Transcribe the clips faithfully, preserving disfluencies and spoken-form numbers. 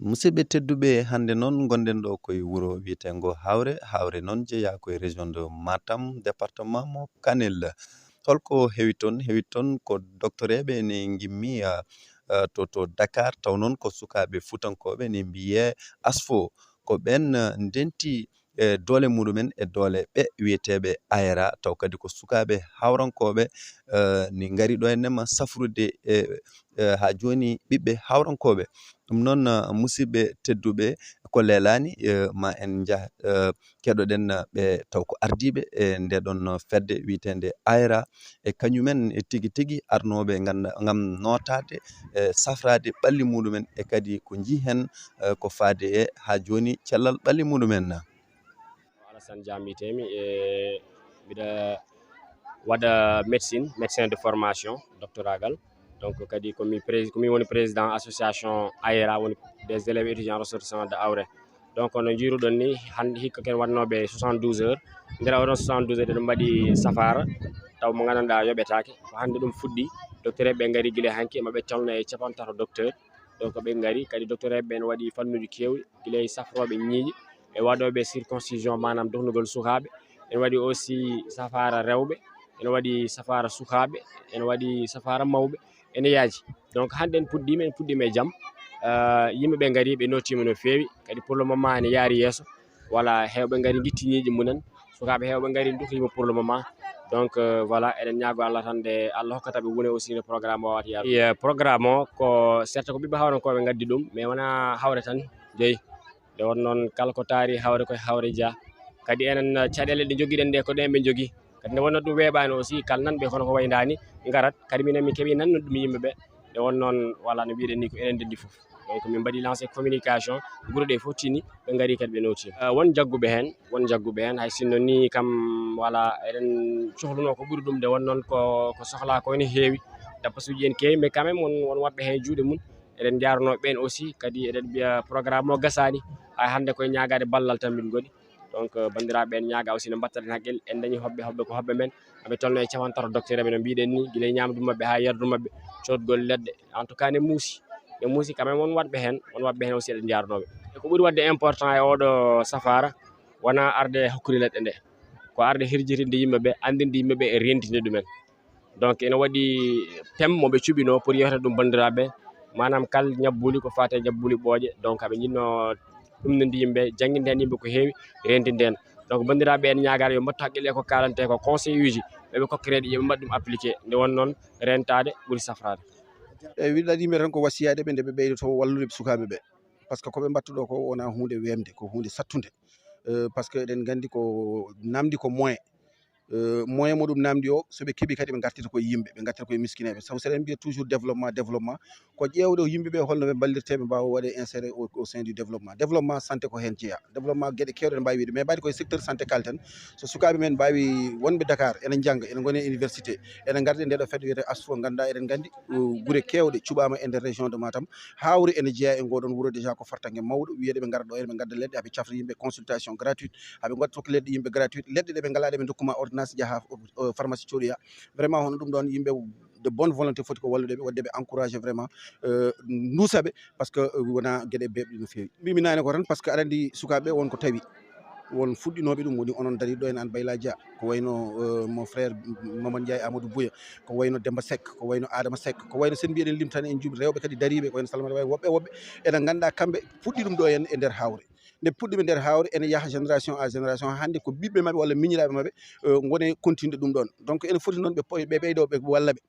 Musidɓe tedduɓe, hannde noon ngonɗen ɗo koye wuro wiyeteengo Hawre. Hawre noon jeyaa koye région de Matam, département mo Kanel. Holko hewi toon? Hewi toon ko doktoreeɓe ene ngimmi, ah, ah, to, to Dakar, taw noon ko sukaaɓe fuutankooɓe ene mbiyee ASFO. Ko ɓeen, ah, ndenti e doole muɗumen e doole ɓe wiyeteeɓe AERA, taw kadi ko sukaaɓe hawrankooɓe, eh, ni ngari ɗo henne ma safrude e, eh, haa jooni ɓiɓɓe hawrankooɓe. Ɗum noon, eh, musidɓe tedduɓe, ko leelaani, eh, ma en njah, eh, keɗoɗen, eh, ɓe taw ko ardiiɓe e nde ɗoon fedde wiyeteende AERA, e kañumen e tigi tigi arnooɓe ngannda-, ngam nootaade, eh, safraade ɓalli muɗumen e kadi ko njiyi heen, eh, ko faade e haa jooni cellal ɓalli muɗumen. Alassane Dia mbiyetee-mi, e mbiɗa waɗa médecine, médecin de formation, doctoragal. Donc kadi ko mi prés-, ko mi woni président association AERA, woni des élèves étudiants ressortissants de Hawre. Donc no njiiruɗon ni, hannde hikka ken waɗnooɓe soixante-douze heures. Nder oɗon soixante-douze heures eɗen mbaɗi safaara, taw mo nganndanɗaa yoɓetaake. Ko hannde ɗum fuɗɗi, docteur ɓe ngari gila hanki, maɓe tolno e capanɗe tato docteur. Donc ɓe ngari kadi, docteur ɓe ne waɗi fannuuji keewɗi, gila e safrooɓe ñiiƴe, e waɗooɓe circoncision, maanaam dognugol sukaaɓe, ene waɗi aussi safaara rewɓe, ene waɗi safaara sukaaɓe, ene waɗi safaara mawɓe, ene yaaji. Donc hannde en puɗɗiima, en puɗɗiima e jam. Ah, yimɓe ɓe ngari, ɓe nootiima no feewi, kadi pour le moment ene yaari yeeso. Voilà, heewɓe ngari ngitti ñiiƴe mumen, sukaaɓe heewɓe ngari ndukiima pour le moment. Donc, euh, voilà, eɗen ñaago Allah tan nde Allah hokkata ɓe wune aussi no programme o wawata yaade. Iya, programme o ko certes ko ɓiɓɓe hawrankooɓe ngaddi ɗum, mais wonaa Hawre tan jeyi. Nde won noon kala ko taari Hawre koye Hawre jeyaa. Kadi enen, uh, caɗeele ɗe njogiɗen ɗe ko ɗen ɓe njogii. Kadi nde wonnoo ɗum weeɓaani aussi, kala nanɓe kono ko wayndaani ngarat. Kadi minen min keɓii nannude ɗum yimɓe ɓe. Nde won noon, voilà, no mbiɗen ni ko enen ndenndi fof. Donc min mbaɗi lancé communication, gure ɗe fof tini, ɓe ngari kadi ɓe nooti. Eh, won jagguɓe heen, won jagguɓe heen, hay sinno ni kam, voilà, eɗen cohlunoo ko ɓuri ɗum, nde won noon ko, ko sohlaa ko ene heewi, dappasuuji ene keewi, mais quand même won, won waɗɓe heen juuɗe mum. Eɗen njaarnoo ɓeen aussi, kadi eɗen mbiya programme o gasaani, hay hannde koye ñaagaade ballal tan min ngoni. Donc, euh, banndiraaɓe en ñaaga aussi no mbattaɗen haqqille, en dañi hoɓɓe, hoɓɓe ko hoɓɓe men, aɓe tolno e capanɗe tato docteur aɓe no mbiɗen ni, gila e ñamdu maɓɓe haa yardu maɓɓe, coodgol leɗɗe, en tout cas ne muusi, ne muusi quand même won waɗɓe heen, won waɗɓe heen aussi eɗen njaarnooɓe. E ko ɓuri waɗde important e oɗo safaara, wonaa arde e hokkude leɗɗe nde, ko arde hirjitinde yimɓe ɓe, anndinde yimɓe ɓe e rentinde ɗumen. Donc ene waɗi thème mo ɓe cuɓinoo pour yewta ɗum banndiraaɓe, maanaam kal ñabbuuli ko faati e ñabbuuli ɓooƴe. Donc aɓe njiɗnoo ɗumninde yimɓe, jannginde heen yimɓe ko heewi, rentinde heen. Donc banndiraaɓe en ñaagaade yo mbattu haqqille e ko kaalantee ko, conseil uji ɓe ɓe kokkireede, yo ɓe mbaɗ ɗum appliqué. Nde won noon rentaade ɓuri safraade. Eyi, wiɗɗaade yimɓe tan ko wasiyaade ɓe nde ɓe ɓeydoto wallude sukaaɓe ɓe. Par ce que ko ɓe mbattu ɗo ko wonaa huunde weemde, ko huunde sattunde. Eh, par ce que eɗen nganndi ko namdi ko moyen. Eh, moyen mo ɗum namdi o, so ɓe keɓi kadi ɓe ngartita koye yimɓe, ɓe ngartita koye miskineeɓe. Sabu so eɗen mbiya toujours développement, développement, ko ƴeewde yimɓe ɓe holno ɓe mballirtee ɓe mbaawa waɗe insérer au, au sein du développement. Développement santé ko heen jeyaa. Développement geɗe keewɗe ne mbaawi wiyde, mais mbaɗi koye secteur santé kalten. So sukaaɓe men mbaawi wonɓe Dakar, ene njannga, ene ngoni e université, ene ngardi e nde ɗo fedde wiyetee ASFO, ngannduɗaa eɗen nganndi, uh, gure keewɗe cuɓaama e nder région de Matam. Hawre ene jeyaa e ngoo ɗoon wuro déjà ko fartaŋŋe mawɗo, wiyeede ɓe ngara ɗo heen, ɓe ngadda leɗɗe, haa ɓe cafra yimɓe consultation gratuite, haa ɓe ngadda tokki leɗɗe yimɓe gratuite, leɗɗe ɗe ɓe ngalaa ɗe ɓe ndokku ma ordonnance, njahaa, uh, pharmacie coɗoyaa. Vraiment hono ɗum ɗoon yimɓe de bonne volonté foti ko wallude ɓe, waɗde ɓe encouragé vraiment, euh, nduusa ɓe, par ce que, euh, wonaa geɗe beeɓɗe no feewi. Mbimi naane ko tan, par ce que aɗa anndi sukaaɓe won ko tawi, won fuɗɗinooɓe ɗum, woni onon dariiɗo ɗo en, aan Bayla Dia, ko wayno, euh, mon frère Mamadou Ndiaye, Amadou Bouya, ko wayno Demba Seck, ko wayno Adama Seck, ko wayno sen mbiyeɗen limtan en juuɓe rewɓe kadi dariiɓe, ko wayno Salmata Wayne, woɓɓe, woɓɓe, eɗen ngannduɗaa kamɓe puɗɗi ɗum ɗo en e nder Hawre. Nde puɗɗiɓe nder Hawre, ene yaha génération à génération, haa hannde ko ɓiɓɓe maɓɓe walla miñiraaɓe maɓɓe, eh, ngoni e continue ɗum ɗon. Donc ene foti noon ɓe poy-, ɓe ɓeydo ɓe walla ɓe.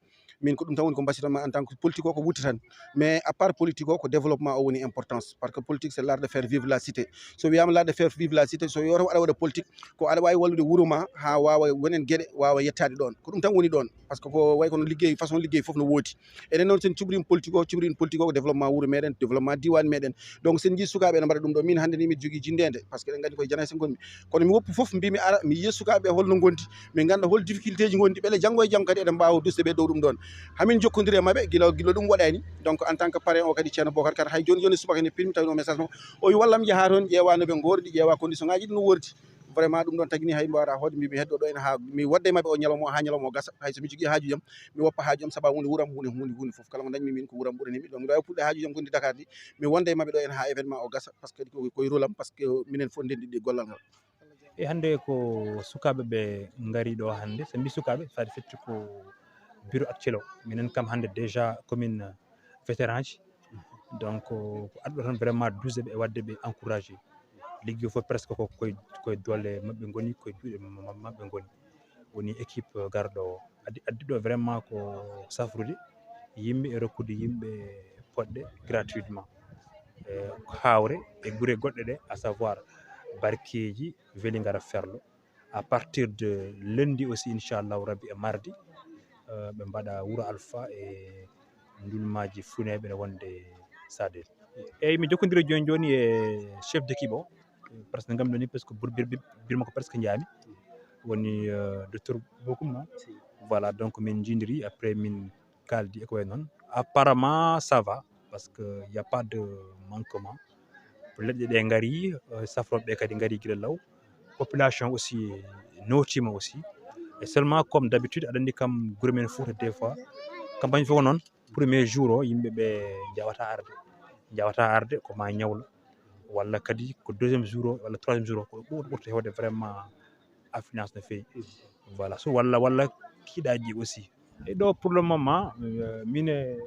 Min ko ɗum tan woni ko mbasitanmi en tant que politique o ko wutte tan. Mais à part politique o, ko développement o woni importance. Par ce que politique c'est l'art de faire vivre la cité. So wiyaama l'art de faire vivre la cité, so yo tan aɗa waɗa politique, ko aɗa waawi wallude wuro ma haa waawa wonen geɗe waawa yettaade ɗoon. Ko ɗum tan woni ɗoon. Par ce que ko way kono liggey, façon liggey fof no woodi. Enen noon sen cuɓrima politique o, cuɓrima politique o ko développement wuro meɗen, développement diwan meɗen. Donc sen jii sukaaɓe ene mbaɗa ɗum ɗo, min hannde ni miɗo jogii jinndeende, par ce que eɗen nganndi koye janaise ngonmi. Kono mi woppu fof, mbimi ara, mi yiya sukaaɓe holno ngondi, min ngannda hol difficulté ji ngondi, ɓele janngo e jam kadi eɗen mbaawa duusde ɓe dow ɗum ɗon. Hamin jokkondiri e maɓɓe gila, gila ɗum waɗani. Donc en tant que parrain o kadi Ceerno Bokar kadi hay jooni jooni subaka ne pinmi tawino message makko. O wi wallam yaha toon, ƴeewa no ɓe ngordi, ƴeewa condition ngaji ɗi no wordi. Vraiment, ɗum ɗon tagini hay mbo ara hoode mbi mi heddo ɗo ene ha mi wadde maɓɓe o ñalawma o ha ñalawma o gasa. Hay so mi jogii haaju jam, mi woppa haaju jam, sabu hunde wuram, hunde hunde hunde fof kala ko dañmi min ko wuram ɓurani mi. Ɗon mbiɗa wawi pulɗe haaju jam gonɗi Dakar ɗi, mi wonde e maɓɓe ɗo ene ha événement o gasa, parce que ko koye rôle am, parce que minen fof ndendiɗi gollal ngal. E hannde ko sukaaɓe ɓe ngari ɗo hannde. So mbi sukaaɓe, faade fetti ko bureau actuel o. Minen kam hannde déjà commune vétéran ji. Donc ko adduɗo tan vraiment duse ɓe, wadde ɓe encouragé. Liggi fof presque ko koye koye doole maɓɓe ngoni, koye juuɗe maɓɓe ngoni. Woni équipe garɗo o addi addi ɗo vraiment ko safrude yimɓe e rokkude yimɓe poɗɗe gratuitement. E hawre e gure goɗɗe ɗe, à savoir Barkeeji, Velingara, Ferlo. À partir de lundi aussi, inchallahu rabbi, e mardi, euh, ɓe mbaɗa wuro Alpha e ndulmaji funeeɓe ne wonde Sadel. Eyyi, mi jokkondira joni joni e chef d'équipe o, parce que ngam ɗoni, parce que birma ko presque jaami. Woni euh, docteur Bokum, non? Voilà, donc min jindiri, après min kaldi e ko way noon. Apparemment ça va, parce que y a pas de manquement. Leɗɗe ɗe ngari, euh, safroɓe ɓe kadi ngari gila law. Population aussi notima aussi. Et seulement comme d'habitude aɗa andi kam gure men Fouta, des fois campagne fof ko noon, premier jour o yimɓe ɓe jawata arde, jawata arde ko ma ñawla, walla kadi ko deuxième jour o walla troisième jour o ko ɓur- ɓurta hewde vraiment affluence no feewi. Voilà, so walla walla kiɗaji aussi. E ɗo pour le moment euh, min e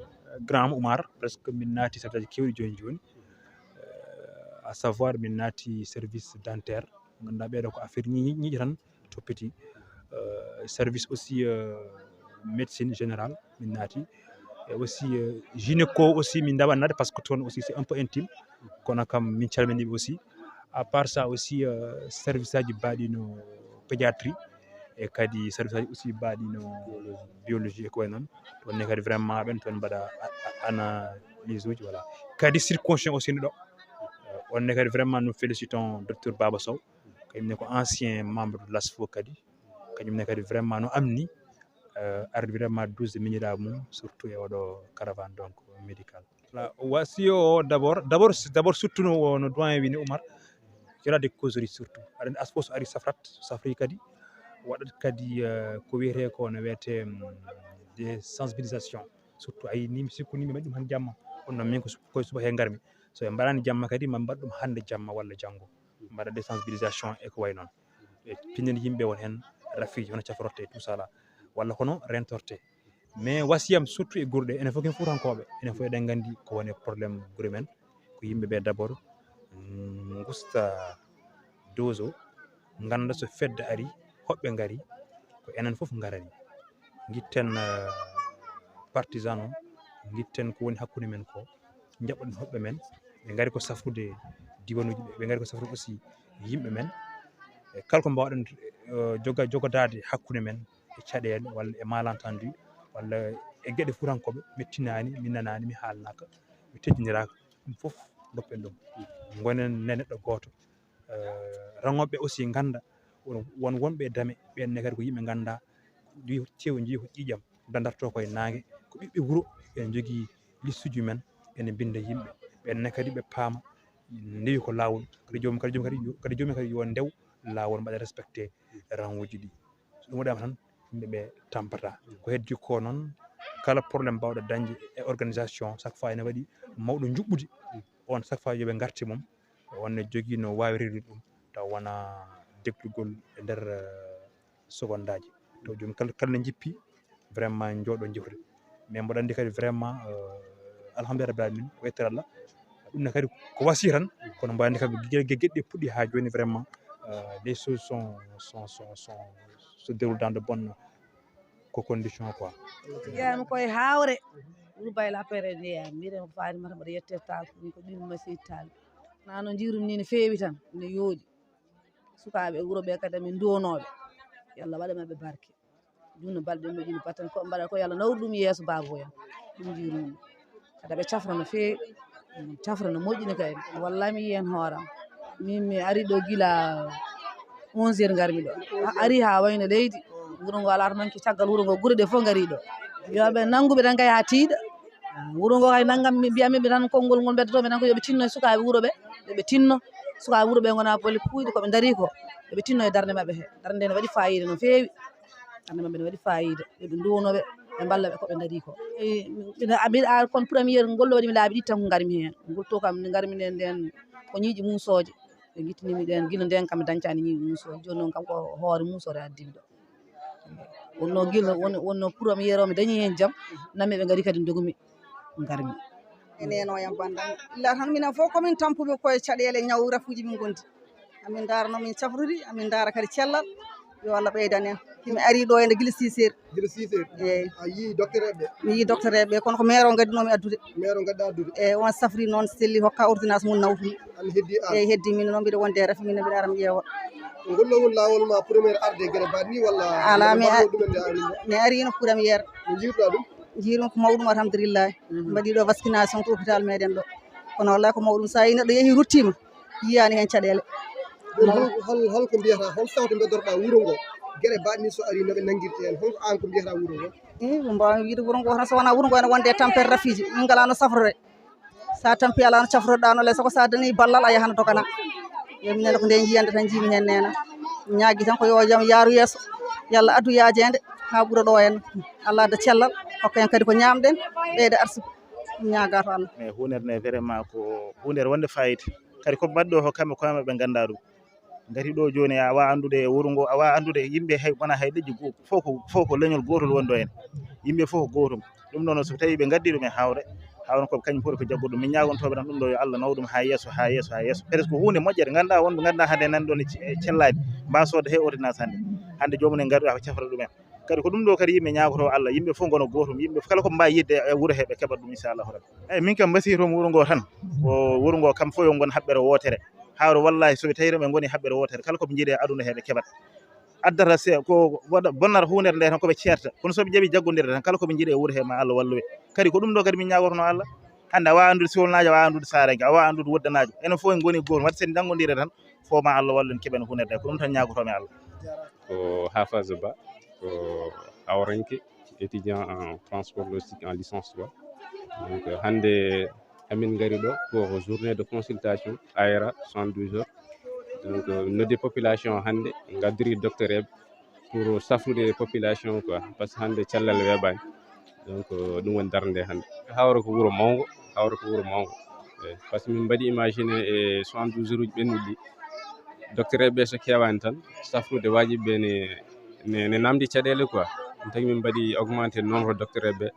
grand Oumar presque min naati sabtaji kewɗi joni joni. Euh, à savoir min naati service dentaire, ganduɗa ɓeɗo ko affaire ñiiƴe tan toppiti. Euh, service aussi euh, médecine générale min naati, e aussi euh, gynéco aussi min daɓannade parce que toon aussi c'est un peu intime. Kono kam min calminiɓe aussi. À part ça aussi euh, service aji baɗino pédiatrie, e kadi service aji aussi baɗino biologie e ko way noon. Toon ne kadi vraiment ɓen toon mbaɗa analyse uji, voilà. Kadi circoncien aussi no ɗo. Euh, on ne kadi vraiment nous félicitons docteur Baba Sow, kañum ne ko ancien membre de l'ASFO kadi. Kañum ne kadi vraiment no amni euh, arde vraiment duse miñiraɓe mum surtout e oɗo caravane donc médical. Voilà, wasiyo o d'abord d'abord d'abord surtout no no doyen wini Oumar, cela de causerie surtout aɗa andi ASFO so ari safrat, so safri kadi waɗat kadi euh, ko wiyete ko no wiyete hum, des sensibilisation. Surtout ayi ni mi sikku ni mi mbaɗi ɗum han jamma, kono noon min ko su- koye suba he ngarmi. So ɓe mbaɗani jamma kadi ma mbaɗ ɗum hande jamma walla janngo, mbaɗa des sensibilisation e ko way noon. E pinen yimɓe won heen rafiiji hono cafrorte e tout ça là, walla kono rentorte. Mais wasiyam surtout e gurɗe, enen fof ken fuutankooɓe, enen fof eɗen nganndi ko woni problème gure men. Ko yimɓe ɓe d'abord mm, gusta dose o, ngannda so fedde ari, hoɓɓe ngari, ko enen fof ngarani. Gitten euh, partisan o, gitten ko woni hakkunde men ko, jaɓɓoɗen hoɓɓe men. Ɓe ngari ko safrude diwanuji ɓe, ɓe ngari ko safrude aussi yimɓe men. E kala ko mbawɗen euh, joga jogodaade hakkunde men e caɗeele walla e malentendu walla e geɗe fuutankooɓe, mi tinani, mi nanani, mi haalnaka, mi teddiniraka, ɗum fof doppen ɗum. Gonen ne neɗɗo gooto. Euh, rangoɓe aussi ngannda won won wonɓe e dame, ɓenne kadi ko yimɓe ngannda, tew jeeyi ko ƴiiƴam, dandarto koye naange, ko ɓiɓɓe wuro, ɓen njogii listuji men, ene mbinda yimɓe. Ɓenne kadi ɓe paama ndewi ko laawol. Kadi joomum kadi joomum kadi yo- kadi joomum kadi yo ndew laawol, mbaɗa respecté ranguuji ɗi. So ɗum waɗaama tan yimɓe ɓe tampata. Ko heddi ko noon, kala problème mbawɗo dañde e organisation chaque fois ene waɗi mawɗo njuɓɓudi on, chaque fois yoɓe ngarti mum, on ne jogii no waawirirde ɗum taw wona deglugol e nder euh, secondaji. Taw jooni kala kala ne jippi vraiment jooɗo jifrude. Mais mboɗo anndi kadi vraiment euh, alhamdulillah rabbil alamin, ko yettere Allah. Ɗum ne kadi ko wasi tan, kono mbo anndi kam geɗe geɗe puɗɗi ha joni vraiment euh, les choses sont sont sont sont se déroule dans de bonnes ko condition quoi. Jeeyami koye hawre. Wuro Bayla Pere jeeyami, mbiɗen ko Fatimata, mboɗo yette Tall, min ko ɓiɓɓe Massi Tall. Na no jiirum ni no feewi tan, no yooɗi. Sukaaɓe wuro ɓe kadi min duwonooɓe, yo Allah waɗa maɓɓe barke. Ɗum no balɗe moƴƴini batten ko mbaɗa ko yo Allah nawru ɗum yeeso baaba o en. Ɗum jiirumi. Kadi ɓe cafra no feewi. Cafra no moƴƴini kay. Wallay mi yiyen hooram. Min mi ari ɗo gila onze heures ngarmi ɗo. Ari ha wayno leydi. Wuro ngo alaa to manki, caggal wuro ngo gure ɗe fof ngari ɗo. Yo ɓe nanngu ɓe tan kay ha tiiɗa. Wuro ngo kay nanngam mi mbiya min ɓe tan konngol ngol mbeddoto ɓe tan ko yo ɓe tinno e sukaaɓe wuro ɓe. Yo ɓe tinno. Sukaaɓe wuro ɓe ngona poli puuyɗi ko ɓe ndarii ko, eɓe tinno e darnde maɓɓe he. Darnde nde ne waɗi faayiida no feewi. Darnde maɓɓe ne waɗi faayiida. Eɓe nduwno ɓe, ɓe mballa ɓe ko ɓe ndarii ko. Eyi, mbiɗa, mbiɗa, kon première ngol ɗo waɗi mi laabi ɗiɗi tan ko ngarmi heen. Ngol to kam nde ngarmi nden, nden ko ñiiƴi muusooje. Ɓe ngittini mi ɗen, gila nden kam mi dañcaani ñiiƴi muusooje. Jooni noon kam ko hoore muusoore addi mi ɗo. Wonno gila, won-, wonno première o mi dañi heen jam. Nammi ɓe ngari kadi ndogumi, ngarmi. E neno yam bandam. Illa tan minen fof ko min tampuɓe koye caɗeele ñaw rafuuji min ngondi. Amin ndaara no min cafrori, amin ndaara kadi cellal. Yo Allah ɓeydan en. Himi ari ɗo ene gila six heures. Gila six heures? Eeyi. A yii docteur en ɓe? Mi yii docteur en ɓe, kono ko maire o ngadduno mi addude. Maire o ngadda addude? Eeyi, on safri noon selli hokka ordonnance mum nawtumi. An heddi an? Eeyi, heddi min noon mbiɗa wonde e rafi min mbiɗa ara mi ƴeewa. Ko ngol ɗo woni laawol ma première arde e Guédé Baɗi ni walla? Alaa, mi mbaɗa a-, ɗum e nde ari ɗo? Mi arino première. No jiiruɗa ɗum? Jiirum ko mawɗum alhamdulillahi. Mhm. Mbaɗi ɗo vaccination to hôpital meɗen ɗo. Kono wallahi ko mawɗum, sa yi neɗɗo yeehi ruttima, yiyani hen caɗele. Ɗum hol, hol, hol ko mbiyata, hol sawto mbeddorɗa wuro ngo? Guédé Baɗi ni so ari no ɓe nangirta hen, hol ko an ko mbiyata wuro ngo? Eh, ko mbawmi wiide wuro ngo tan, so wona wuro ngo ene wonde e tampere rafiiji, min ngala no safrore. Sa tampi ala no cafroɗa no le, soko sa dañi ballal a yahana dogana. Yo minen ko nde jiyande tan jiimi hen nena. Ñaagi tan ko yo jam yaaru yeeso. Yo Allah addu yaajeende ha ɓura ɗo en. Allah adda cellal, hokka en kadi ko ñaamɗen, ɓeyda arsuku. Ñaaga to Allah. Mais huunde nde vraiment ko huunde wonde fayida. Kadi ko mbaɗɗo ko kamɓe, ko kamɓe ɓe ngannda ɗum. Ngati ɗo jooni a wawa anndude e wuro ngo, a wawa anndude yimɓe hay, wona hay leƴƴi goo, fof ko, fof ko leñol gotol woni ɗo en. Yimɓe fof ko gotum. Ɗum ɗon so tawi ɓe ngaddi ɗum e hawre, hawre ko kañum poti ko jaggude ɗum. Min ñaagontoɓe tan ɗum ɗo yo Allah naw ɗum ha yeeso, ha yeeso, ha yeeso. Peut-être ko huunde moƴƴere, ngannduɗaa wonɓe ngannduɗaa hannde nan ɗon e ce-, e cellaaji, mba sodda he ordonnance hannde. Hannde joomum en ngari ɗo ko cafra ɗum en. Kadi ko ɗum ɗo kadi yimɓe ñaagoto Allah, yimɓe fof ngona gotum, yimɓe kala ko mbawi yidde e wuro he ɓe keɓat ɗum inchallahu rabbi. Eyyi, min kam mbasiytomi wuro ngo tan, ko wuro ngo kam fof yo ngon haɓɓere wotere. Hawre wallahi so ɓe tawi ɓe ngoni haɓɓere wotere, kala ko ɓe jiiɗi e aduna he ɓe keɓat. Addata se ko waɗa bonnata huunde nde tan ko ɓe ceerta. Kono so ɓe jaɓi jaggondirde tan kala ko ɓe jiiɗi e wuro he ma Allah wallu ɓe. Kadi ko ɗum ɗo kadi min ñaagotono Allah. Hannde a wawa anndude Siwolnaajo, a wawa anndude Saarenke, a wawa anndude Wuddanaajo. Enen fof en ngoni gotum. Waɗi sen janngodire tan fof ma Allah wallu en keɓen huunde nde. Ko ɗum tan ñaagotomi Allah. Ko Hafaza Ba, ko awranke, étudiant en transport logistique en licence trois. Donc, hannde amin ngari ɗo pour journée de consultation A R A soixante-douze heures. Donc, noddi population hannde, ngaddiri docteur eɓe pour safrude population quoi, parce que hannde cellal weeɓani. Donc, ɗum woni darnde hannde. Hawre ko wuro mawngo, Hawre ko wuro mawngo. Eyi, parce que min mbaɗi imaginer e soixante-douze heures uji ɓennuɗi ɗi, docteur eɓe so keewani tan, safrude wajiɓe ɓe ne, ne, ne namdi caɗeele quoi. Ɗum tagi min mbaɗi augmenter nombre docteur eɓe,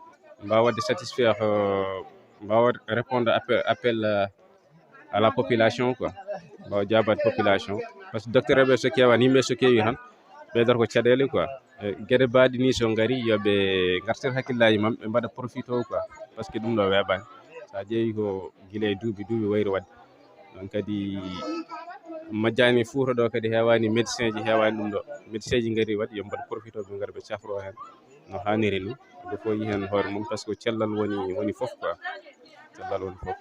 mbawa waɗde satisfaire, euh, mbawa répondre appel, appel, euh, à la population quoi. Mbawa jabade population. Parce que docteur eɓe so keewani, yimɓe so keewi tan, ɓeydata ko caɗeele quoi. E, Guédé Baɗi ni so ngari, yo ɓe ngartir hakkillaji mum, ɓe mbaɗa profito quoi. Parce que ɗum ɗo weeɓani. Sa ƴeewi ko gila e duuɓi, duuɓi wayri waɗde. Ɗon kadi majjani Fuuta ɗo kadi heewani médecin ji, heewani ɗum ɗo. Médecin ji ngari waɗi, yo mbaɗa profito, ɓe ngara ɓe cafro hen no haniri ni. Ɓe fof yi hen hoore mum, parce que cellal woni, woni fof quoi. Cellal woni fof.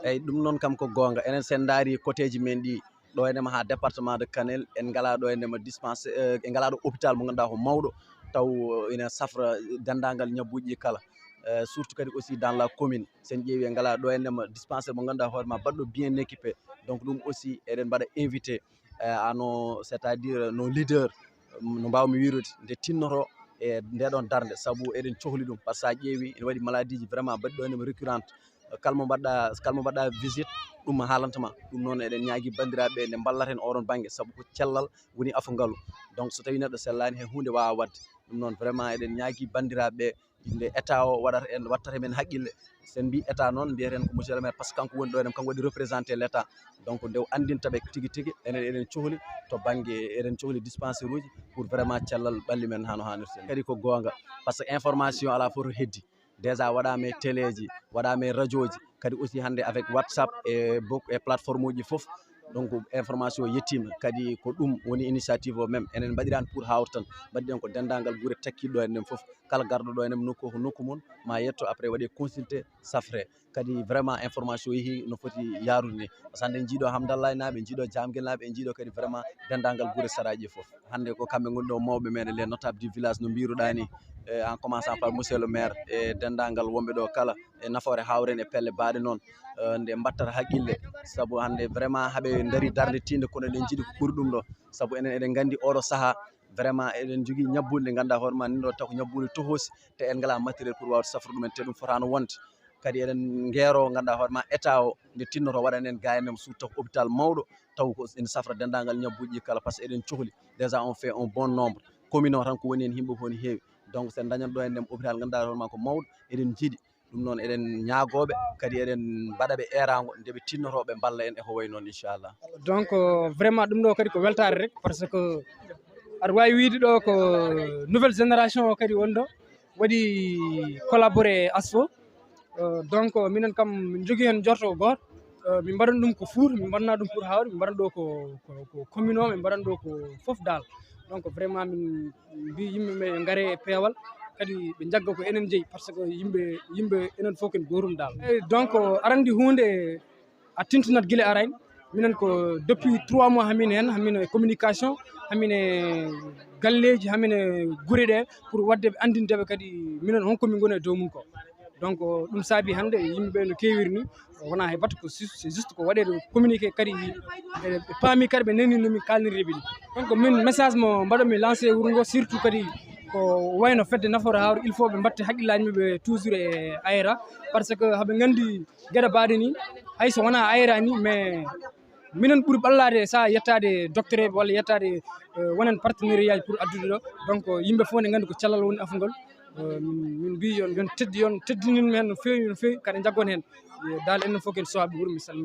Eyyi, ɗum noon kam ko goonga. Enen sen ndaari côtéji men ɗi, ɗo e ndema ha département de Kanel, en ngala ɗo e ndema dispensaire, eh, en ngala ɗo hôpital mo ngannduɗaa ko mawɗo, taw, eh, ina safra denndaangal ñabbuuji ɗi kala. Eh, surtout kadi aussi dans la commune, sen ƴeewi en ngala ɗo e ndema dispensaire mo ngannduɗaa hoore ma baɗɗo bien équipé. Donc ɗum aussi eɗen mbaɗa invité, eh, à nos, c'est-à-dire nos leaders, no mbawmi wirude, nde tinnoto e nde ɗon darnde, sabu eɗen cohli ɗum. Par ce que sa ƴeewi ene waɗi maladie ji vraiment baɗɗo e ndema récurrente. Kala mo mbaɗɗa, kala mo mbaɗɗa visite, ɗum haalanta ma. Ɗum noon eɗen ñaagi banndiraaɓe nde mballata en oɗon bannge, sabu ko cellal woni afo ngalu. Donc so tawi neɗɗo sellaani, hay huunde waawaa waɗde. Ɗum noon vraiment eɗen ñaagi banndiraaɓe nde état o waɗata en, wattata men haqqille. Sen mbi état noon, mbiyeten ko monsieur le maire, par ce que kanko woni ɗo, enen kanko waɗi représenté l'état. Donc nde o anndinta ɓe tigi tigi, enen eɗen cohli to bannge, eɗen cohli dispensaire uji pour vraiment cellal ɓalli men hano hanirta. Kadi ko goonga, par ce que information alaa fof to heddi. Déjà waɗaama e téléji, waɗaama e radioji, kadi aussi hannde avec WhatsApp e bok-, e plateforme uji fof. Donc information yettiima, kadi ko ɗum woni initiative o même. Enen mbaɗiraani pour hawre tan, mbaɗiɗen ko denndaangal gure takkiiɗe ɗo en ɗen fof. Kala garɗo ɗo en nokku ko nokku mum, ma yetto après waɗe consulté, safre. kadi vraiment information yehi no foti yaarude ni. Par ce que hannde en njiiɗo Hamdallaye naaɓe, en njiiɗo Jamguel naaɓe, en njiiɗo kadi vraiment denndaangal gure saraaji ɗe fof. Hannde ko kamɓe ngoni ɗo mawɓe meɗen, les notables du village no mbiruɗaa ni, eh, en commençant par monsieur le maire e denndaangal wonɓe ɗo kala, e nafoore hawre en e pelle baaɗe noon, eh, nde mbattata haqqille, sabu hannde vraiment haɓe ndaari darnde tiinde, kono eɗen njiɗi ko ɓuri ɗum ɗo, sabu enen eɗen nganndi oɗo sahaa vraiment eɗen njogii ñabbuuli ɗi ngannduɗaa hoore ma ni ɗo taw ko ñabbuuli tohosi, te en ngalaa matériel pour waawde safrude ɗumen, te ɗum fotaano wonde. Kadi eɗen ngeero ngannduɗaa hoore ma état o nde tinnoto waɗanen gaayen suudu taw hôpital mawɗo, taw ko ene safra denndaangal ñabbuuji ɗi kala, par ce que eɗen cohli déjà, on fait un bon nombre. Commune o tan ko woni heen yimɓe ko woni heewi, donc so en ndañat ɗo en hôpital ngannduɗaa hoore ma ko mawɗo, eɗen njiɗi ɗum noon, eɗen ñaagooɓe kadi eɗen mbaɗa ɓe eeraango nde ɓe tinnoto ɓe mballa en e ko wayi noon, inchallah. Donc euh, vraiment ɗum ɗo kadi ko weltaare rek, par ce que aɗa waawi wiide ɗo ko nouvelle génération o kadi woni ɗo waɗi collaboré ASFO. Euh, donc minen kam min njogii heen njorto ko gooto. Euh, min mbaɗan ɗum ko Fuuta, min mbaɗana ɗum pour hawri, min mbaɗan ɗo ko, ko, ko commune o, min mbaɗan ɗo ko fof daal. Donc vraiment min mbi yimɓe ɓe ngare e peewal, kadi ɓe njagga ko enen jeyi, par ce que yimɓe, yimɓe enen fof ken gootum daal. Eh, donc aɗa anndi huunde a tintinat gila arayne. Minen ko depuis trois mois hamin heen, hamin e communication, hamin e galleeji, hamin e gure ɗe, pour waɗde ɓe anndinde ɓe kadi minen honko min ngoni e dow mum ko. Donc ɗum saabi hannde yimɓe ɓe no keewiri ni, wonaa hay batte ko sus- c'est juste ko waɗeede communiqué kadi ɓe ɓe paami kadi ɓe nani no min kaalnirde ɓe ni. Donc min message mo mbaɗanmi lancé wuro ngo, surtout kadi ko wayno fedde nafoore hawre, il faut ɓe mbatte haqqillaaji maɓɓe toujours e ARA, par ce que haɓe nganndi geɗe baaɗe ni, hay so wonaa ARA ni, mais minen ɓuri ɓallaade so yettaade docteur eɓe walla yettaade eh, wonen partenariat pour addude ɗo. Donc yimɓe fof ne nganndi ko cellal woni afo ngol. Eh, min mbi yon yon teddi yon teddinin heen no feewi no feewi, kadi njaggon heen. Eh, dal enen fof ken sowaɓe wuuro, mi salmini.